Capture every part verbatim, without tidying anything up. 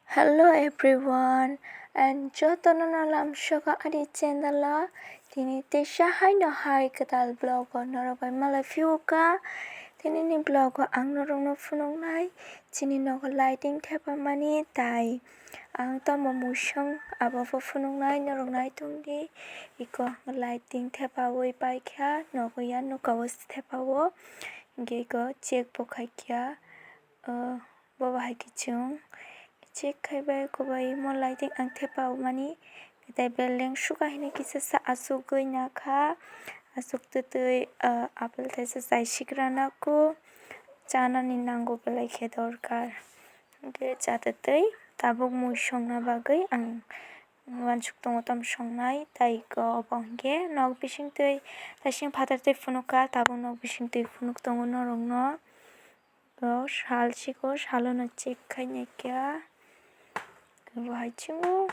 Hello everyone, and jotono no lamsogo ani channel o. Tini teisa haino hai kwtal vlog o norok bai malai phiyokha. Tini ni vlog o ang norokno phunuknai chini nogo lighting thepamani, tai ang tamo muisung abo pho phunuknai, norok nai tongdi. Iko lighting thepawi paikha, nogo ya nuka o se thepao, hingke iko check bo khaikha. O, bo bahai khe chwng check khai bai, kobai mo lighting ang thepa mani, tei building suka hini kisa sa asugwi nakha, asuk twtwi, ah, apple teisa chai sigra nako, chanani nango belai khe dorkar. Hwnkhe cha twtwi tabuk mui songna bagwi ang uansuk tongo, tamo songnai, tai iko obo hwnkhe nok bisingtwi, taising phatar twi phunukha, tabuk nok bisingtwi phunuk tongo norokno. O sal siko, salono check khainai kha. Bo hai chingo.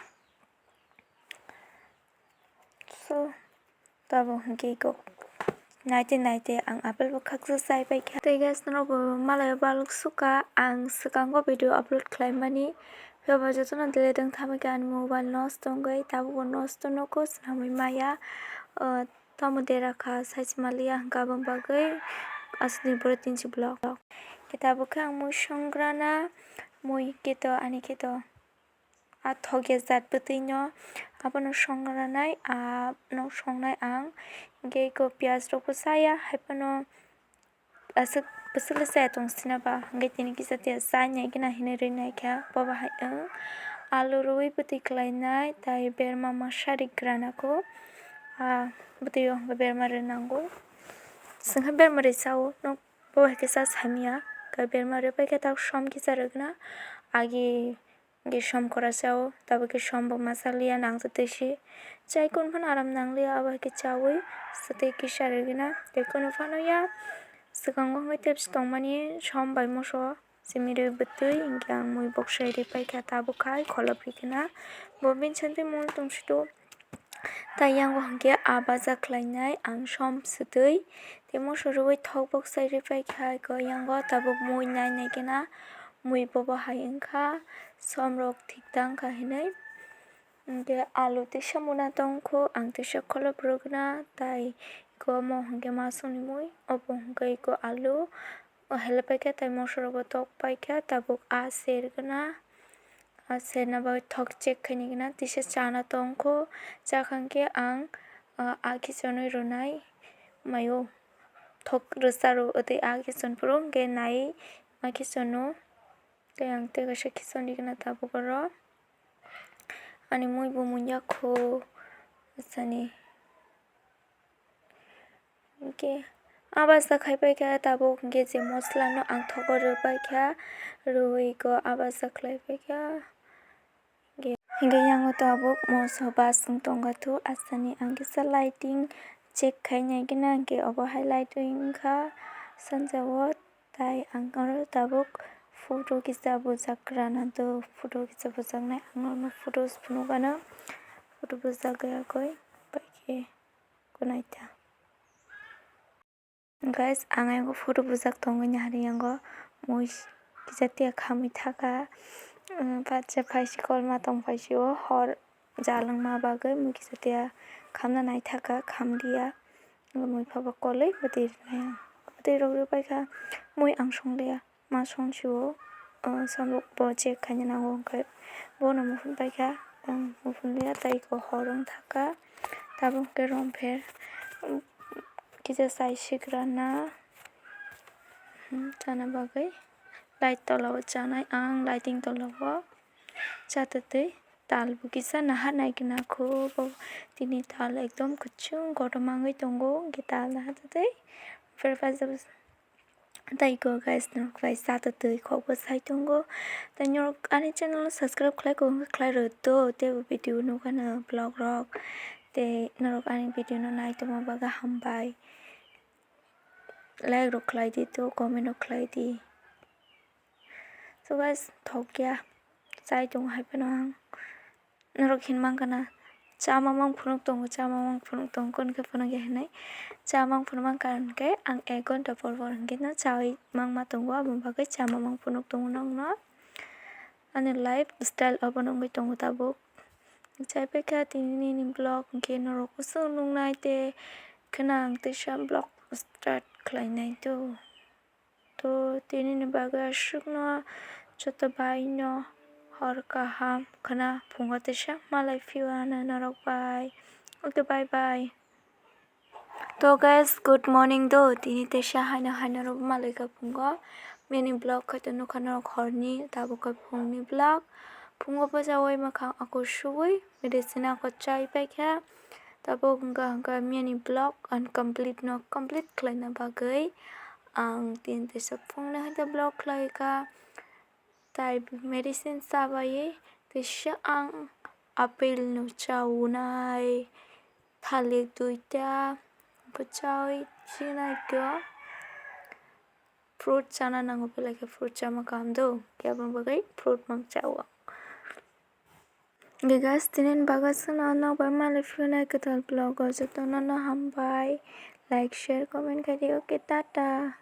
So, tabuk hwnkhe iko naite naite ang apple bo khaksa chai paikha. Tei guys, norok bo malai o balok suka ang swkango video upload khlaimani. Phiya ba jotono delete wng thamwi kha ani mobile nosto wngwi, tabuk bo nosto nugo swnamwi maya. O, Tamo dera kha, sachi maliya hwnkha aboni bagwi aswkni bwrwi tinsi vlog. Khe tabuk khe ang mui songgrana, mui kheto, ani kheto a thokya jat bwtwino abono songranai, ano songnai ang. Hwnkhe iko piyaj rokbo chaya, haiphano aswk bwswk le chaya tong sina ba, hwnkhe tini kisa tiya chai nai gana hinwi rwi nai kha, bo bahai wng. Alu rwi bwtwi kwlai nai, tai berma masa ri grana kho. Ah, bwtwi o hwnkhe berma rwi nango. Chwng khe berma rwi chao, nok bo hai khe cha samya. Khe berma rwi pai khe tak som kisa rwgwna. Agi hwnkhe som kora chao, tabuk khe som bo masa liya, nang twtwi se. Chai kun phano aram nang liya, abo hai khe chaui swtwi kisa rwgwna. Tei kunu phano ya swkango hwnkhe tepsi tongmani som bai moso. Simi rwi bwtwi hwnkhe ang mui boksai rwi paikha, tabuk khai kholop rikhe na. Bo bini sante mol tong sito. Tai yango hwnkhe a baja khlainai ang som swtwi. Tei moso rwi thok boksai rwi paikha, iko yango tabuk mui nai nai khe na. Mui bobo hai wngkha, som rok thik tang kha hinwi. Hwnkhe alu teisa muna tongkho, ang teisa kholop rwgwna, tai iko omo hwnkhe masongni mui, obo hwnkhe iko alu. O helai paikha, tai moso rokbo tok paikha, tabuk a sergwna, a serna bagwi thok check khainai gana, teisa chana tongkho, chakha hwnkhe ang, ah, a khichonwi rwnai maio, thok rwsa rw tei a khichon phuru hwnkhe nai ma khichono, tei ang tei kaisa khichon rwgwna tabuk oro, ani mui bo munya kho, asani. Hwnkhe a bwsa khai paikha, tabuk hwnkhe je mosola no ang thogo rw paikha, rwui go a bwsa khlai paikha. Hwnkhe, hwnkhe yango tabuk moso bas wng tongkha thu, asani ang kisa lighting check khainai gana, hwnkhe obo hai lighting wngkha sanja o, tai ang oro tabuk photo kisa bujak rana do, photo kisa bujaknai ang nono photos phunukgano, photo bujak ya koi paikhe. Kunaita. Guys, ang ayang photo bujak tongwi nahari yango mui kisa tiya khamwi thaka. Bacha phaisi kolma tong phaisi o hor jalangma bagwi mui kisa tiya khamna naithaka, khamliya. Mui phaba kolwi bwtwi rwnai ang. Bwtwi rwgwi paikha mui ang songliya. Ma songsi o, o, samung bo check khaina nango, hwnkhe bono muphun paikha, ang muphun liya, tei iko hor wng thaka, tabuk khe rompher, um, kisa chai sigrana, hmm, chana bagwi light tola o chanai ang, lighting tola o cha twtwi tal bo kisa nahar nai gana kho, bo tini tal ekdom kwchwng kotorma wngwi tongo, hwnkhe tal nahar twtwi rompher paijak. Tei iko guys, norok bai cha twtwi khokbo sai tongo. Tei norok ani channel no subscribe khlai kok wngkha khlai rw to, teibo video nukha no vlog rok. Tei norok ani video no nai tongma bagwi hambai. Like rok khlai di to, comment rok khlai di. So guys, thokya chai tongo hai phano ang. Norok hin mankha na, cha mamang phunuk tongo, cha mamang phunuk tongo, kon khe phunuk ya hinwi. Cha mamang phunuk mankha hwnkhe ang ek ghonta por por hwnkhe no chaui mangma tongo, aboni bagwi cha mamang phunuk tongo nokno. ani lifestyle obono wngwi tongo tabuk. Chaipaikha tini nini vlog, hwnkhe norok kusu nuknai tei khwna ang teisa vlog start khlainai do. To tinini bagwi aswkno joto baino hor kaham khwna phungo teisa malai phio ano norok bai. Okay, bye bye. To guys, good morning do. Tini teisa haino haino rok malai kha phungo. Mini vlog khai to nukha norok horni, tabuk khe phungni vlog. Phungo bwchaui mwkhang akur suui medicine ako chaipaikha. Tabuk wngkha hwnkha mini vlog and complete no complete khlaina bagwi ang tini teisa phungni haino vlog khlaikha. Tai medicine chabai teisa ang apple no chaunai, thalik duita bwchaui chinai khe fruit chana nango, belai khe fruit chama kaham do, khe aboni bagwi fruit mang chao. Hwnkhe guys, tini bagwi chwngno nokbar malai phiyonai kwtal vlog o jotono no hambai, like, share, comment khaidi, okay, tata.